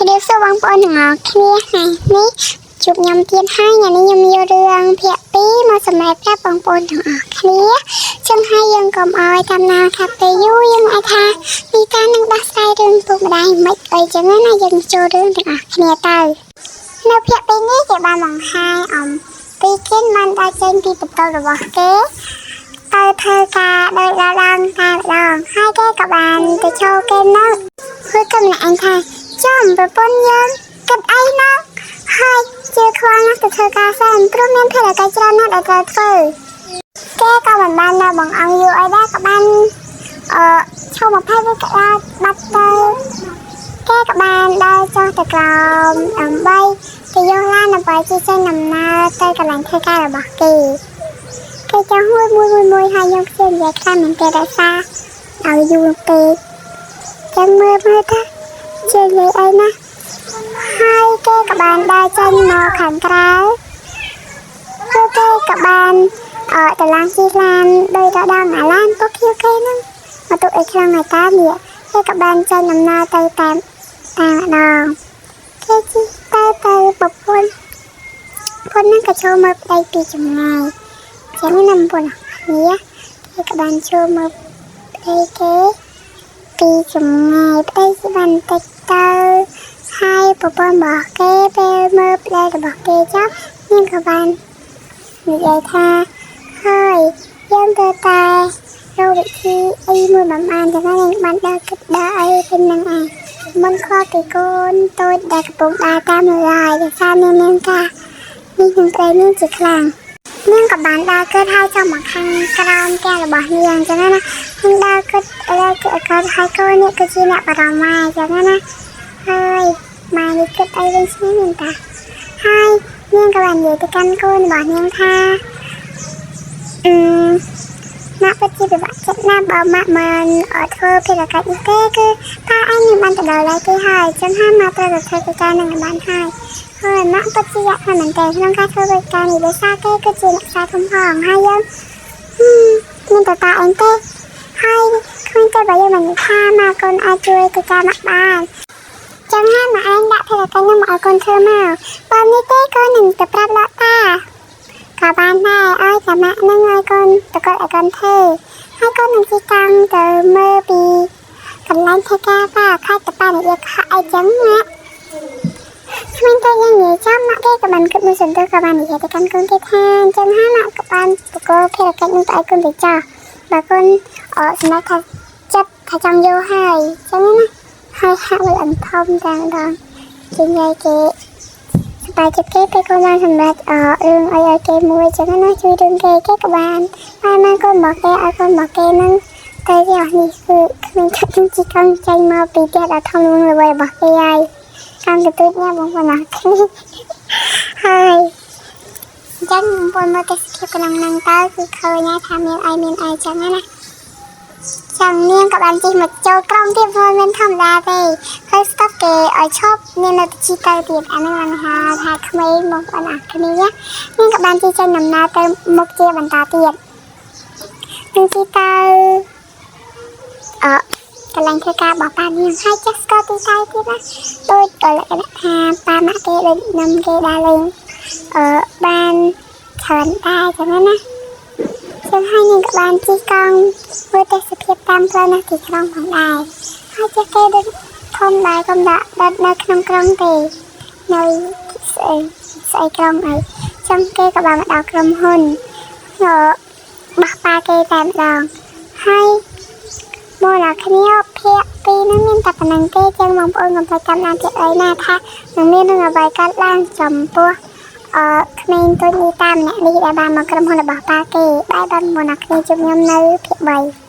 ជំរាបសួរបងប្អូនទាំងអស់គ្នាថ្ងៃនេះជួបខ្ញុំទៀតហើយថ្ងៃនេះខ្ញុំយករឿងភាគ2មកសម្រាប់ប្រាប់បងប្អូនទាំងអស់គ្នាចឹងហើយយើងកុំឲ្យតាមណាខាត់ពេលយូរយើងអាចថានីតានឹងដោះស្រាយរឿងពុកម្ដាយមិនអីចឹងណាយើងចូលរឿងទាំងអស់គ្នាទៅនៅភាគ2នេះគេបានបង្ហាញអំពីគិនបានដើរចេញពីបន្ទប់របស់គេទៅធ្វើការដោយដល់ឡើងតែម្ដងហើយគេក៏បានទៅចូលគេនៅគឺក៏ម្នាក់ឯងថាចំប្រពន្ធយើងគិតអីណាហើយជឿខ្វល់ណាស់ទៅធ្វើការសែនព្រោះមានភារកិច្ចច្រើនណាស់ដែលត្រូវធ្វើគេក៏មិនបាននៅបងអង្គយូរអីដែរក៏បានអឺឈប់20វិកដល់បាត់ទៅគេក៏បានដើរចុះទៅក្រោមដើម្បីទៅយកឡានដើម្បីជិះចេញដំណើរទៅកន្លែងធ្វើការរបស់គេគេចង់មួយមួយមួយមួយហើយខ្ញុំខ្ជិលនិយាយខ្លាំងមែនទេដោយសារឲ្យយូរពេកចឹងមើលមើលថាជានិយាយអីណាហើយគេក៏បានដើរចេញមកខាងក្រៅគឺគេក៏បានអឺតឡើងជិះឡានដោយដល់ដល់អាឡានពុកខៀវគេហ្នឹងមកទុកអីខ្លាំងហើយតានេះគេក៏បានចេញដំណើរទៅតាមតាមម្ដងគេជិះទៅទៅប្រពន្ធប្រពន្ធហ្នឹងក៏ចូលមើលប្តីពីចម្ងាយចឹងណាបងប្អូនគ្នាគេក៏បានចូលមើលប្តីគេពីចម្ងាយប្តីគេបានតិចទៅហើយប្រពន្ធរបស់គេពេលមើលប្តីរបស់គេចុះនាងក៏បាននិយាយថាហើយយើងត្រូវតែរកវិធីអីមួយបំបានចឹងណានាងបានដើរគិតដើរអីពេញហ្នឹងឯងមិនខ្វល់ពីកូនតូចដែលកំពុងដើរតាមនៅឡើយដោយសារនាងមានការនេះនឹងប្តីនាងជាខ្លាំងនាងក៏បានដើរគិតហើយចង់មកខាងក្រោមផ្ទះរបស់នាងចឹងណានាងដើរគិតឥឡូវគឺកូនហើយកូននេះគឺជាអ្នកបារម្ភម៉ែចឹងណាហើយម៉ែនេះគិតអីវិញឆ្ងាយមែនតាហើយនាងក៏បាននិយាយទៅកាន់កូនរបស់នាងថាអឺម៉ាក់ពិតជាពិបាកចិត្តណាស់បើម៉ាក់មិនអត់ធ្វើភារកិច្ចនេះទេគឺប៉ាឯងនឹងបានទៅដល់ឡើយគេហើយចឹងហើយម៉ាក់ត្រូវតែធ្វើកិច្ចការនឹងឲ្យបានហើយហើយម៉ាក់ពិតជាយ៉ាក់ខ្លាំងមែនទែនក្នុងការធ្វើកិច្ចការនេះដោយសារគេគឺជាអ្នកខ្សែធំផងហើយយើងមានតែតាឯងទេហើយគ្មានទេបើយើងមិនថាម៉ាក់កូនអាចជួយកិច្ចការម៉ាក់បានចឹងហើយម៉ាក់ឯងដាក់ភារកិច្ចនឹងមកឲ្យកូនធ្វើមកបើនេះទេកូននឹងទៅប្រាប់លោកតាក៏បានដែរឲ្យតែម៉ាក់នឹងឲ្យកូនតកល់ឲ្យកូនធ្វើហើយកូននឹងជិះកង់ទៅមើលពីកន្លែងធ្វើការប៉ាខាច់ទៅប៉ានិយាយខកអីចឹងម៉ាក់គ្មានតែយើងនិយាយចំម៉ាក់គេក៏បានគិតមួយសន្ទុះក៏បាននិយាយទៅកាន់កូនគេថាអញ្ចឹងហើយម៉ាក់ក៏បានបកគោភារកិច្ចនឹងទៅឲ្យកូនទៅចោះបើកូនអឺសម្រាប់ថាចិត្តថាចង់យកហើយអញ្ចឹងណាហើយហាក់វាអន្តធំតែម្ដងជានិយាយគេសប្បាយចិត្តគេពេលកូនបានសម្រេចអរឿងអីឲ្យគេមួយចឹងណាជួយរឿងគេគេក៏បានបានមកកូនរបស់គេឲ្យកូនរបស់គេនឹងទៅទីអស់នេះគឺគ្មានទឹកនឹងជីកង់ចេញមកពីផ្ទះដ៏ធំល្វឹងល្វើយរបស់គេហើយខាងកទូចញ៉ាំបងប្អូនអរគ្នាហើយអញ្ចឹងបងប្អូនមើលទេសភាពក្នុងហ្នឹងទៅគឺឃើញហើយថាមានអីមានអីចឹងណាចឹងនាងក៏បានជិះមកចូលក្រុងទៀតព្រោះមិនធម្មតាទេហើយស្តុបគេឲ្យឈប់នាងនៅតែជិះទៅទៀតអាហ្នឹងបានហៅថាក្មេងបងប្អូនអរគ្នានាងក៏បានជិះចេញដំណើរទៅមុខជាបន្តទៀតនឹងជិះទៅអឺកន្លែងធ្វើការរបស់ប៉ានាងហើយចេះស្គាល់ទីតាំងទៀតណាដូចលក្ខណៈថាប៉ាម៉ាក់គេដូចនំគេដើរលេងអឺបានច្រើនដែរចឹងណាចឹងហើយនាងក៏បានជិះកង់មើលទេសភាពតាមផ្លូវនៅទីក្រុងផងដែរហើយចេះគេដូចធំដែរកុំដាក់ដុតនៅក្នុងក្រុងទេនៅស្អីស្អីក្រុងអីចឹងគេក៏បានមកដល់ក្រុមហ៊ុនបោះប៉ាគេតែម្ដងហើយមកដល់គ្នាភាគពីរហ្នឹងមានតែប៉ុណ្្នឹងទេចឹងបងប្អូនកុំភ្លេចតាមដានទៀតអីណាថានឹងមានរឿងអ្វីកើតឡើងចំពោះអឺក្មេងតូចនេះតាមម្នាក់នេះដែលបានមកក្រុមហ៊ុនរបស់ប៉ាគេបាយបានមកដល់គ្នាជួបខ្ញុំនៅភាគ3។